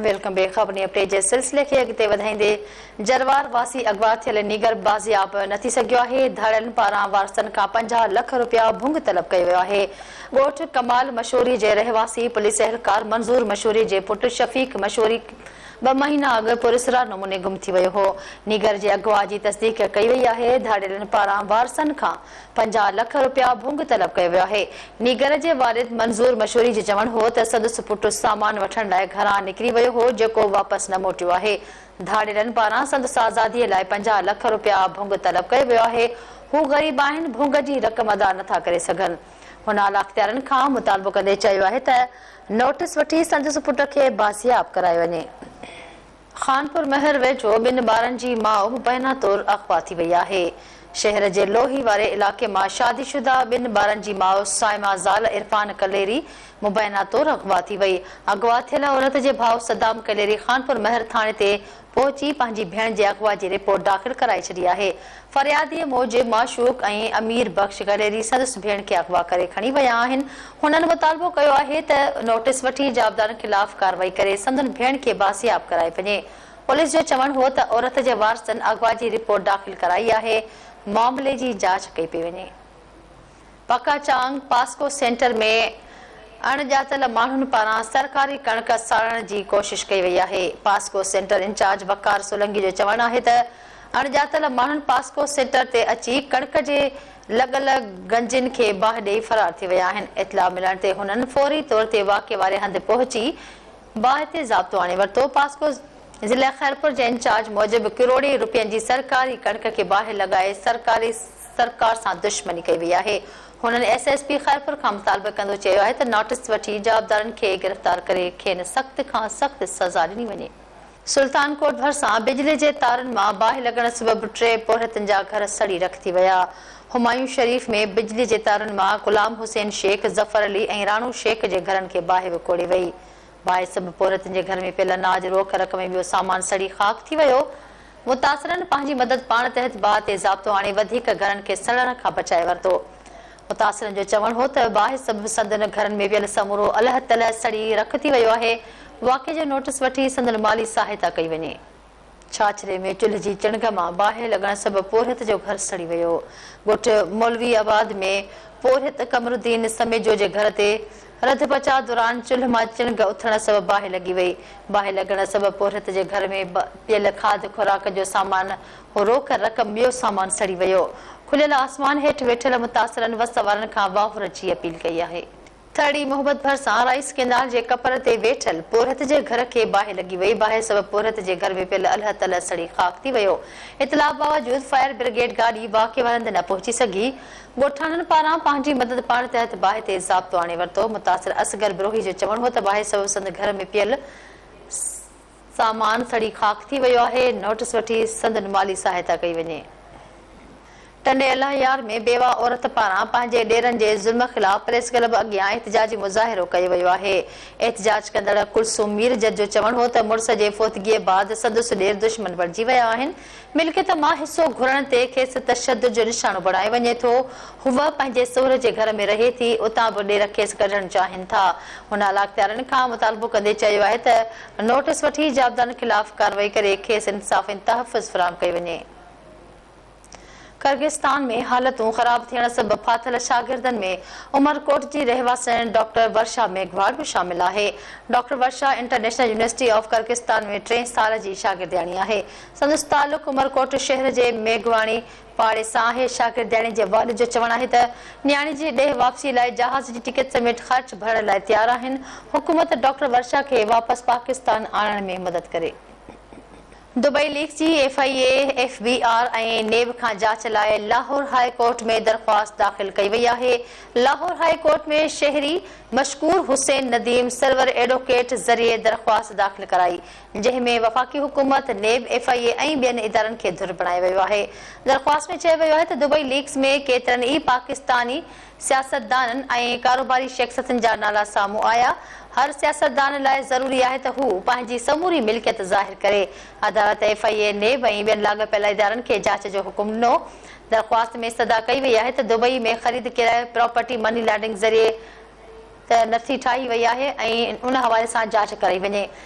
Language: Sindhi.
Welcome back خبرني اپڊيٽ جي سلسلي کي اڳتي وڌائيندي جروار واسي اغوا ٿيل نينگر بازياب نه ٿي سگهيو آهي، ڌاڙيلن پاران وارثن کان 50 لک رپيا ڀنگ طلب ڪيو ويو آهي. ڳوٺ ڪمال مشوري جي رهواسي پوليس اهلڪار منظور مشوري جي پٽ شفيق مشوري ٻه مهينا اڳ پراسرار نموني گم ٿي ويو هو. نينگر جي اغوا جي تصديق ڪئي وئي آهي، ڌاڙيلن پاران وارثن کان 50 لک رپيا ڀونگ طلب ڪيو ويو آهي. نينگر جي والد منظور مشوري جو چوڻ هو ته سندس پٽ سامان وٺڻ لاء گهران نڪري ويو هو جيڪو واپس نه موٽيو آهي. ڌاڙيلن پاران سندس آزادي لاء 50 لک رپيا ڀونگ طلب ڪيو ويو آهي. هو غريب آهن ڀونگ جي رقم ادا نٿا ڪري سگهن. هن اعليٰ اختيارين کان مطالبو ڪندي چيو آهي ته نوٽيس وٺي سندس پٽ کي بازياب ڪرايو وڃي. خانپور مهر ويجهو ٻن ٻارن جي ماء مبينا طور اغوا ٿي وئي آهي. شهر جي لوهي واري علائقي مان شادي شده ٻن ٻارن جي ماء صائمه زال عرفان ڪليري مبينا طور اغوا ٿي وئي. اغوا ٿيل عورت جي ڀاء صدام ڪليري خانپور مهر ٿاڻي تي پهچي پنهنجي ڀيڻ جي اغوا جي رپورٽ داخل ڪرائي ڇڏي آهي. فرياديء موجب معشوق ۽ امير بخش گليري سندس ڀيڻ کي اغوا ڪري کڻي ويا آهن. هنن مطالبو ڪيو آهي ته نوٽيس وٺي جوابدارن خلاف ڪارروائي ڪري سندن ڀيڻ کي بازياب ڪرائي وڃي. پوليس جو چوڻ هو ته عورت جي وارثن اغوا جي رپورٽ داخل ڪرائي آهي، معاملي جي جاچ ڪئي پئي وڃي. پڪاچانگ پاسڪو سينٽر ۾ اڻڄاتل ماڻهن پاران سرڪاري ڪڻڪ ساڙڻ جي ڪوشش ڪئي وئي آهي. پاسڪو سينٽر انچارج وقار سولنگي جو چوڻ آهي ته اڻڄاتل ماڻهن پاسڪو سينٽر تي اچي ڪڻڪ جي لڳل گنجين کي باهه ڏئي فرار ٿي ويا آهن. اطلاع ملڻ تي هنن فوري طور تي واقعي واري هنڌ پهچي باهه تي ضابطو آڻي ورتو. پاسڪو ضلع خيرپور جي انچارج موجب ڪروڙين رپين جي سرڪاري ڪڻڪ کي باهه لڳائي سرڪاري سرڪار سان دشمني ڪئي وئي آهي. هنن ايس ايس پي خيرپور کان مطالبو ڪندو چيو آهي ته نوٽيس وٺي جوابدارن کي گرفتار ڪري کين سخت کان سخت سزا ڏني وڃي. سلطان ڪوٽ ڀرسان بجلي جي تارن مان باهه لڳڻ سبب ٽي پورهيتن جا گهر سڙي رک ٿي ويا. همايون شريف ۾ بجلي جي تارن مان غلام حسين شيخ، ظفر علي ۽ راڻو شيخ جي گهرن کي باهه وڪوڙي وئي. باهه سبب پورهيتن جي گهر ۾ پيل اناج، روڪ رقم ۽ ٻيو سامان سڙي خاڪ ٿي ويو. متاثرن پنهنجي مدد پاڻ تحت باهه تي ضابطو آڻي وڌيڪ گهرن کي سڙڻ کان بچائي ورتو. متاثرن جو چوڻ هو ته باهه سبب سندن گهرن ۾ پيل سمورو الهه تلهه سڙي رک ٿي ويو آهي، واقعي جو نوٽيس وٺي سندن مالي سهائتا ڪئي وڃي. ڇاڇري ۾ چلهه جي چڻگ مان باهه لڳڻ سبب پورهيت جو گهر سڙي ويو. ڳوٺ مولوي آباد ۾ پورهيت قمرالدين سميجو جي گهر تي رڌ پچاء دوران چلهه مان چڻگ اٿڻ سبب باهه لڳي وئي. باهه لڳڻ سبب پورهيت جي گهر ۾ پيل کاڌ خوراڪ جو سامان، روڪ رقم ٻيو سامان سڙي ويو. کليل آسمان هيٺ ويٺل متاثرن وس وارن کان واهر جي اپيل ڪئي آهي. ٿرڙي محبت ڀرسان رائيس ڪئنال جي ڪپر تي ويٺل پورهيت جي گهر کي باهه لڳي وئي، باهه سبب پورهيت جي گهر ۾ پيل الهه تلهه سڙي خاڪ ٿي ويو، اطلاع باوجود فائر برگيڊ گاڏي واقعي واري هنڌ نه پهچي سگهي، ڳوٺاڻن پاران پنهنجي مدد پاڻ تحت باهه تي ضابطو آڻي ورتو، متاثر اصغر بروهي جو چوڻ هو ته باهه سبب سندس گهر ۾ پيل سامان سڙي خاڪ ٿي ويو آهي، نوٽس وٺي سندن مالي سهائتا ڪئي وڃي. ٽنڊي الهيار ۾ بيواهه عورت پاران پنهنجي ڏيرن جي ظلم خلاف پريس ڪلب اڳيان احتجاجي مظاهرو ڪيو ويو آهي. احتجاج ڪندڙ ڪلثوم ميرجت جو چوڻ هو ته مڙس جي فوتگيء بعد سندس ڏير دشمن بڻجي ويا آهن، ملڪيت مان حصو گهرڻ تي کيس تشدد جو نشانو بڻايو وڃي ٿو، هوء پنهنجي سهري جي گهر ۾ رهي ٿي، اتان به ڏير کيس ڪڍڻ چاهين ٿا. هن اعليٰ اختيارين کان مطالبو ڪندي چيو آهي ته نوٽيس وٺي جوابدارن خلاف ڪارروائي ڪري کيس انصاف ۽ تحفظ فراهم ڪيو وڃي. ڪرغستان ۾ حالتون خراب ٿيڻ سبب ڦاٿل شاگردن ۾ عمرڪوٽ جي رهواسڻ ڊاڪٽر ورشا ميگهواڙ به شامل آهي. Doctor Varsha international university of Kyrgyzstan ۾ ٽئين سال جي شاگردياڻي آهي. سندس تعلق عمرڪوٽ شهر جي ميگهواڻي پاڙي سان آهي. شاگردياڻي جي والد جو چوڻ آهي ته نياڻي جي ڏيهه واپسي لاء جهاز جي ٽڪيٽ سميت خرچ ڀرڻ لاء تيار آهن، حڪومت ڊاڪٽر ورشا کي واپس پاڪستان آڻڻ ۾ مدد ڪري. دبئي ليڪس جي F I A, F B R ۽ NAB کان جاچ لاء لاهور هاء ڪورٽ ۾ درخواست داخل ڪئي وئي آهي. لاهور هاء ڪورٽ ۾ شهري مشڪور حسين نديم سرور ايڊووڪيٽ ذريعي درخواست داخل ڪرائي، جنهن ۾ وفاقي حڪومت، نيب، ايف I اي ۽ ٻين ادارن کي ڌر بڻايو ويو آهي. درخواست ۾ چيو ويو آهي ته دبئي ليڪس ۾ ڪيترن ئي پاڪستاني سياستدانن ۽ ڪاروباري شخصيتن جا نالا سامهون آيا، هر سياستدان لاء ضروري آهي ته هو پنهنجي سموري ملڪيت ظاهر ڪري. عدالت ايف I اي، نيب ۽ ٻين لاڳاپيل ادارن کي جاچ جو حڪم ڏنو. درخواست ۾ استدعا ڪئي وئي آهي ته دبئي ۾ خريد ڪيل پراپرٽي مني لانڊرنگ ذريعي ته نٿي ٺاهي وئي آهي ۽ ان حوالي سان جاچ ڪرائي وڃي.